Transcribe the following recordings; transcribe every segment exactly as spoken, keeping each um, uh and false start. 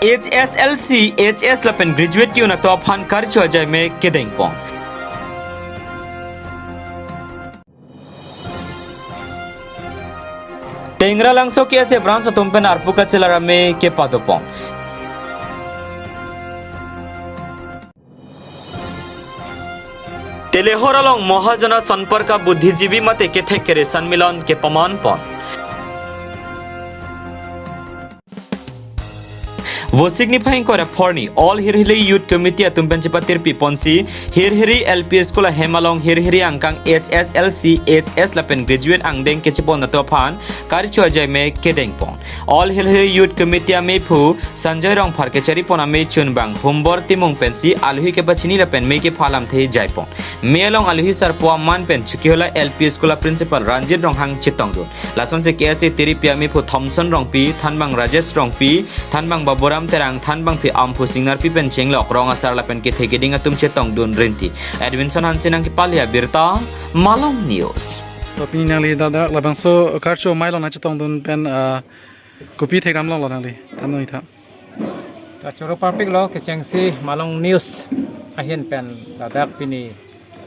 H S L C, H S lapen graduate ke-un atum aphan karcho ajai me kedeng pon. Tengralangso K S A branch atum pen arpu kachelar amei kepado pon. Telehor along Mahajana Sanparka Buddhijivi mate kethek kere sanmilan kepaman pon. Vosik niphai ingkoi ra phorni All Hirhiri Youth Committee atum pen chepatirpi ponsi Hirhiri L P School ahem along Hirhiri angkang H S L C, H S lapen graduate angdeng kechepon atum aphan karcho ajai me kedeng pon. All Hirhiri Youth Committee ameiphu Sanjoy Rongphar kechari pon amei chunbang Humbor Timung pensi alohi kepachini lapen mei kepha alamthe jai pon. Mei along alohi sarpo aman pen Chokihola L P School a Principal Ranjit Ronghang chetongdun. Lasonsi K S A tiripi ameiphu Thomson Rongpi, thanbang Rajesh Rongpi, thanbang Baburam Terang, thanbangpi Amphu Singnarpi pen chenglok rong asar lapen kethe keding atum chetongdun rinti. Edwinson Hanse nangkepali abirta, Malong News. To pini nangli ladak labangso karcho amei along nangchetongdun pen, ah, kopi thekdam longlo nangli? Than noi tha. Ta choro parpiklo kechengsi Malong News ahin pen ladak pini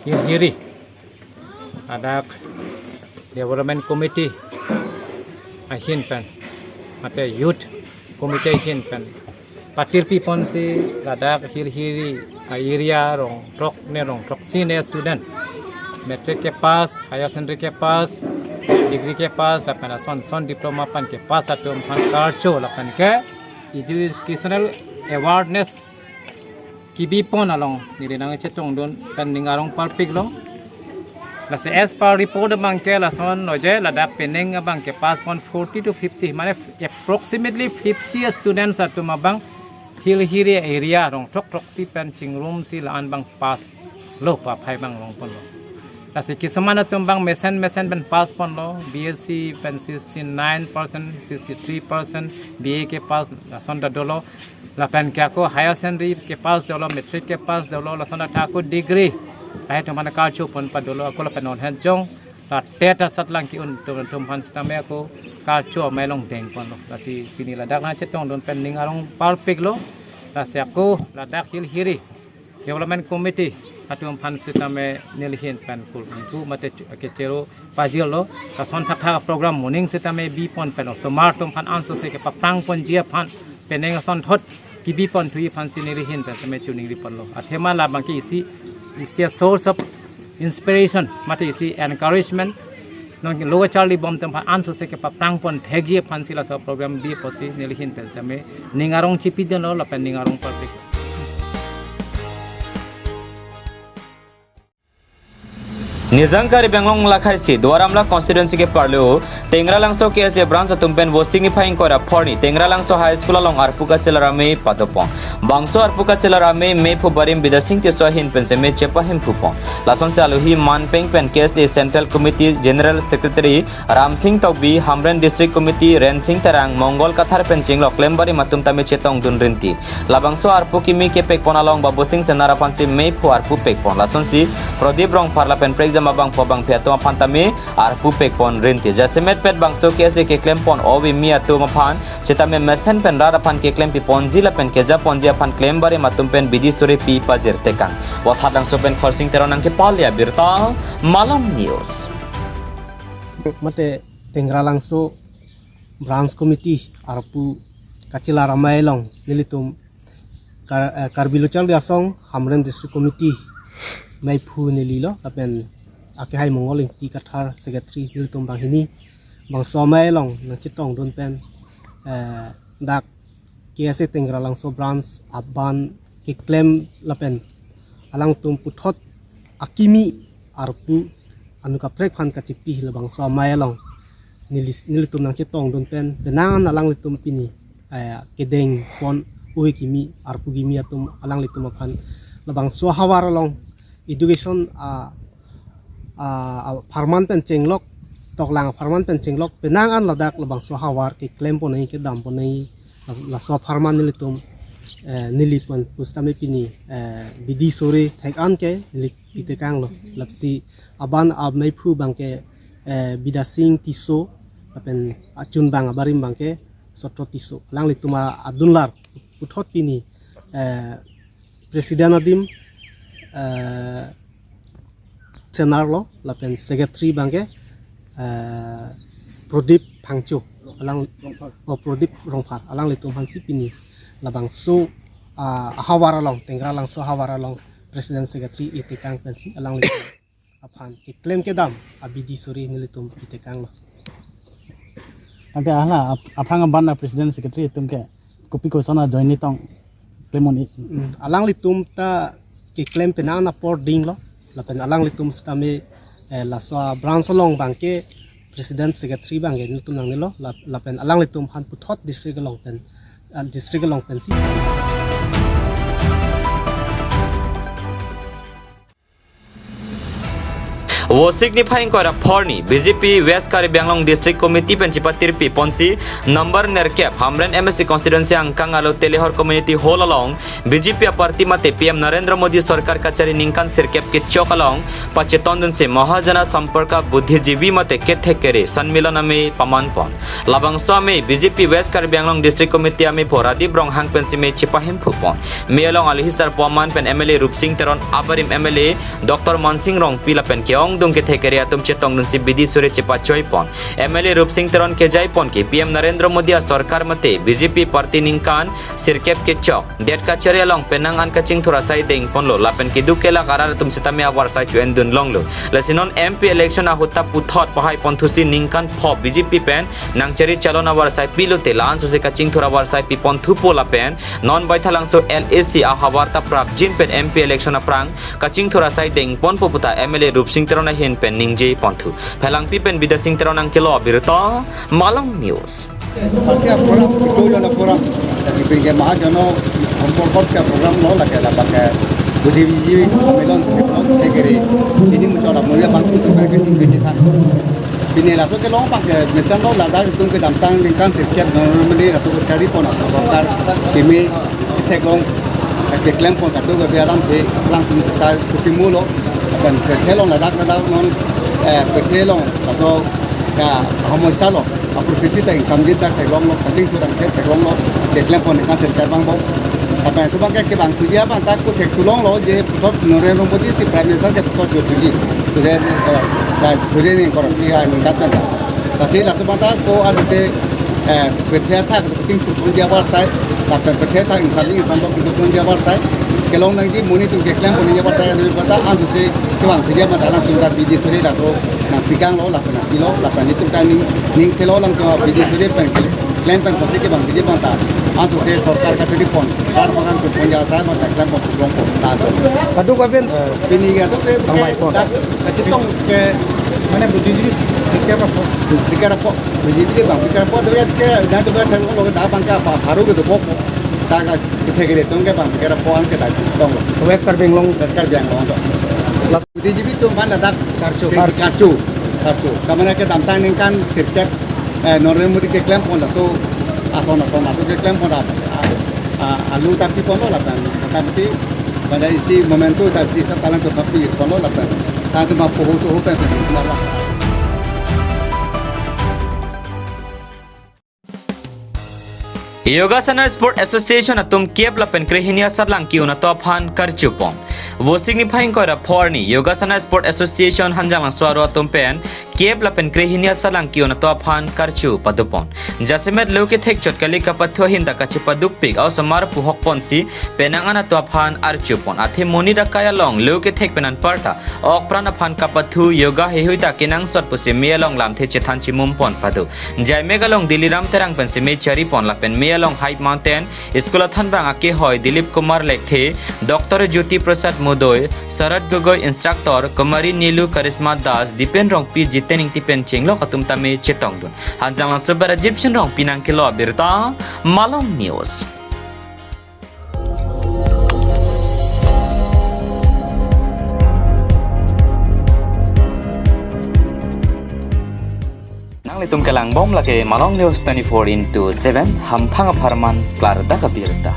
Hirhiri ladak Development Committee ahin pen mate Youth Committee ahin pen patirpi ponsi ladak Hirhiri a-area rong throk ne rong throksi ne student, matric kepass, higher secondary kepass, degree kepass, lapen ason son diploma pen kepass atum aphan karcho lapen ke educational awareness kebi pon along neli nangchetongdun pen ning arong parpiklo. Lasi as per report abang ke lasonlo je, ladak penang abang kepass pon forty to fifty, mane approximately fifty students atum abang Hirhiri area rong throk throksi pen chingrumsi la-an abang pass lo, paphai abang long ponlo. Lasi kisuman atum abang mesen mesen pen pass ponlo, B S C pen sixty nine percent, sixty three percent, B A kepass lason ta dolo. Lapen ke ako higher secondary kepass dolo, matric kepass dolo, lason ta ako degree lahai atum aphan karcho pon pa dolo, ako lapen non hen jong la TET asatlang ke-un atum atum aphan sitame ako karcho amei along deng ponlo. Lasi pini ladak nangchetongdun pen ning arong parpiklo. Lasi ako ladak Hirhiri Development Committee atum aphan sitame neli ahin pen kul angku mate chu-, kechero pajirlo. Lason thakthak program moning sitame bi pon pen osomar atum aphan ansose kepaphrang ponji aphan penang asonthot kebi pon thuji aphansi neli ahin pen sitame choningri ponlo. Athema labang ke isi, isi a source of inspiration mate isi encouragement non lo charli bom atum aphan ansose kepaphrang pon thekji aphansi laso program bi pusi neli ahin pen sitame ning arong chipidunlo lapen ning arong parpik. Nijang Karbi Anglong lakhaisi Duar Amla constituency keparlo Tengralangso K S A branch atum pen Vosik niphai ingkoi ra phorni Tengralangso High School along arpu kachelar amei pado pon. Bangso arpu kachelar amei meiphu barim Bidya Sing Tisso ahin pen sitame chepahemphu pon. Lasonsi alohi manpeng pen K S A Central Committee General Secretary Ramsing Tokbi, Hamren District Committee Rensing Terang, Mongol Kathar pen chenglok klembarim atum tame chetongdun rinti. Labangso arpu kimi kepek pon along Babusing Senar aphansi meiphu arpu pek pon. Lasonsi Prodip Rongphar lapen prekjam abangphu abangphi atum aphan tame arpu pek pon rinti. Jasemet pet bangso K S A keklem pon ove kimi atum aphan sitame mesen pen rat aphan keklempi ponji lapen keja ponji aphan klembarim atum pen bidi suri pi pajir tekang. Vothatlangso pen Khorsing Teron nangkepali abirta, Malong News. Mate Tengralangso Branch Committee arpu kachelar amei along nelitum Kar-, eh, Karbi Lo Charli Asong Hamren District Committee meiphu nelilo, lapen akehai Mongol Ingti Kathar Secretary nelitum banghini. Bangso amei along nangchetongdun pen, eh, dak K S A Tengralangso Branch aban keklem lapen alangtum puthot akimi arpu anu kaprek aphan kachipi labangso amei along neli-, nelitum nangchetongdun pen penang alanglitum pini, eh, kedeng pon ove kimi arpu kimi atum alanglitum aphan labangso ahavar along education, ah, ah, apharman pen chenglok, toklang apharman pen chenglok, penang an ladak labangso ahavar keklem ponnoi kedam ponnoi, laso apharman nelitum, eh, neli pon pusitame pini, eh, bidi suri thek an ke neli pi tekanglo. Lasi aban ameiphu abangke, eh, Bidya Sing Tisso, lapen achunbang abarim abangke Sotro Tisso. Alanglitum adunlar Puthot pini, eh, President adim, eh, Senar lo, lapen Secretary abangke, eh, Prodip Phangcho, alang, oh, Prodip Rongphar, alanglitum aphansi pini labangso, ah, ahavar along, Tenggara Langso ahavar along President Secretary itekang pensi alanglitum aphan keklem kedam abidi suri nelitum itekanglo. Tangte hala ap-, aphrang aban a President Secretary atum ke kopi koson ajoine tong klem un-e? Hmm, alanglitum ta keklem penang apor dinglo, lapen alanglitum sitame, eh, laso a branch along abangke President Secretary abangke nelitum nangnelo, lap-, lapen alanglitum aphan puthot district along pen, ah, district along pensi. Vosik niphai ingkoi ra pho arni B J P West Karbi Anglong District Committee pen chipatirpi ponsi number nerkep Hamren M A C constituency angkang arlo Telehor Community Hall along B J P aparty mate P M Narendra Modi sorkar kachari ningkan sirkep kechok along pachetongdunsi Mahajana Samparka Budhijivi mate kethek kere Sanmilan amei pamanpon. Labangso amei B J P West Karbi Anglong District Committee ameipo Radip Ronghang pensi mei chipahemphu pon. Mei along alohi sarpo aman pen M L A Rupsing Teron abarim M L A Doctor Mansing Rongpi lapen ke-ongdung kethek kere atum chetongdunsi bidi suri chipachoi pon. M L A Rupsing Teron kejai pon ke P M Narendra Modi asorkar mate B J P party ningkan sirkep kechok det kachari along penang an kachingthur asai dengponlo lapen keduk kelak arat atum sitame avarsai chu-endun longlo. Lasi non M P election ahut ta puthot pahai ponthusi ningkan pho B J P pen nangchari chalon avarsai pilote la-an sose kachingthur avarsai piponthupo lapen non Baithalangso L A C ahavar ta prapjin pen M P election aphrang kachingthur asai dengponpo puta M L A Rupsing Teron ahin pen ningjeponthu. Phelangpi pen Bidya Sing Teron nangkelo abirta, Malong News. Pakai program, itu yang program. Jadi pinjam mahal jono kompor kop ke program lo lagi lah pakai budi biji melon ke blok ke kiri. Ini mencoba mulai bangku tu pakai cing biji than. Pini laso kelong pakai mesan lo ladak itum kedamtang ningkan sirkep non meli laso kachari pon apo sorkar kimi theklong keklem pon katu ke bialam the lang tum ta kukimu lo akan kethelong ladak ladak non, eh, kethelong laso ya homoisa lo. Aprositi ta ingsamjin ta theklonglo, kachingthur angthe theklonglo, keklem pon ningkan sirkep abang bo. Apa itu bangke kebang tuji abang ta kuthek tulonglo je puthot Narendra Modi si Prime Minister ke puthot jo tuji. Sudah, eh, dan sudah ni korupsi ya ningkat kan ta. Tasi laso abang ta ko adu te, eh, pethe athak kachingthur pon ji avarsai, lapen pethe athak ingsamjin ingsamlo kachingthur pon ji avarsai. Kelong nangji monit atum keklem pon ji avarsai adu abang ta ansu se kebang tuji abang ta lang tum ta bidi suri laso nangpikanglo lapen nangpilo lapen itum ta ning, ning kelo lang to bidi suri pen klem pen kosi kebang bidi abang ta ansu se sorkar kachari pon bar bagan tu pon ja sa abang ta klem pon pon pon ta to. Kaduk aben, eh, pini ya tu ke bang bai pon. Dak kachitong ke mane budi ji dikar apa? Dikar apa? Budi ji bang dikar apa tu ya ke dah tu ke than lo dah bang ke apa haru ke tu pok. Ta ka kethek kere tong ke bang dikar apa an ke dah tong lo. West Karbi Anglong. West Karbi Anglong to. Budi ji atum aphan ladak Karcho. Ke Karcho. Karcho. Karcho. Kamana kedamtang ningkan sirkep, eh, Narendra Modi keklem pon laso ason ason laso keklem pon ap, a, a, alu tapi ponlo lapen. Tapi pada isi momentum tapi sab kalang tu tapi ponlo lapen. Tang tu ma poho soho pen pen. Yogasana Sport Association atum kep lapen krehini asatlang ke-un atum aphan karchupon. Vosik niphai ingkoi ra pho arni Yogasana Sport Association Hanjanglangso aro atum pen kep lapen krehini asatlang ke-un atum aphan karchu padopon. Jasemet lo kethek chot kali kapathu ahin ta kachepadukpik aosomar puhokponsi penang an atum aphan archupon. Athe monit akai along lo kethek pen anparta okpran aphan kapathu yoga heihui ta kenangsot pusi mei along lamthe chethan chimumpon pado. Jaimek along Diliram Terang pensi mei charipon lapen mei along High Mountain School athanbang akehoi Dilip Kumar Lekthe, Doctor Jyoti Prasad Mudoi, Sharad Gogoi instructor, Kumari Nilu, Karishma Das, Dipen Rongpi, Jiten Ingti pen chenglok atum ta mei chetongdun. Hanjanglangso ber Egyptian Rongpi nangkelo abirta, Malong News. Nanglitum kelangbom lake Malong News twenty-four into seven, hamphang apharman klardak abirta.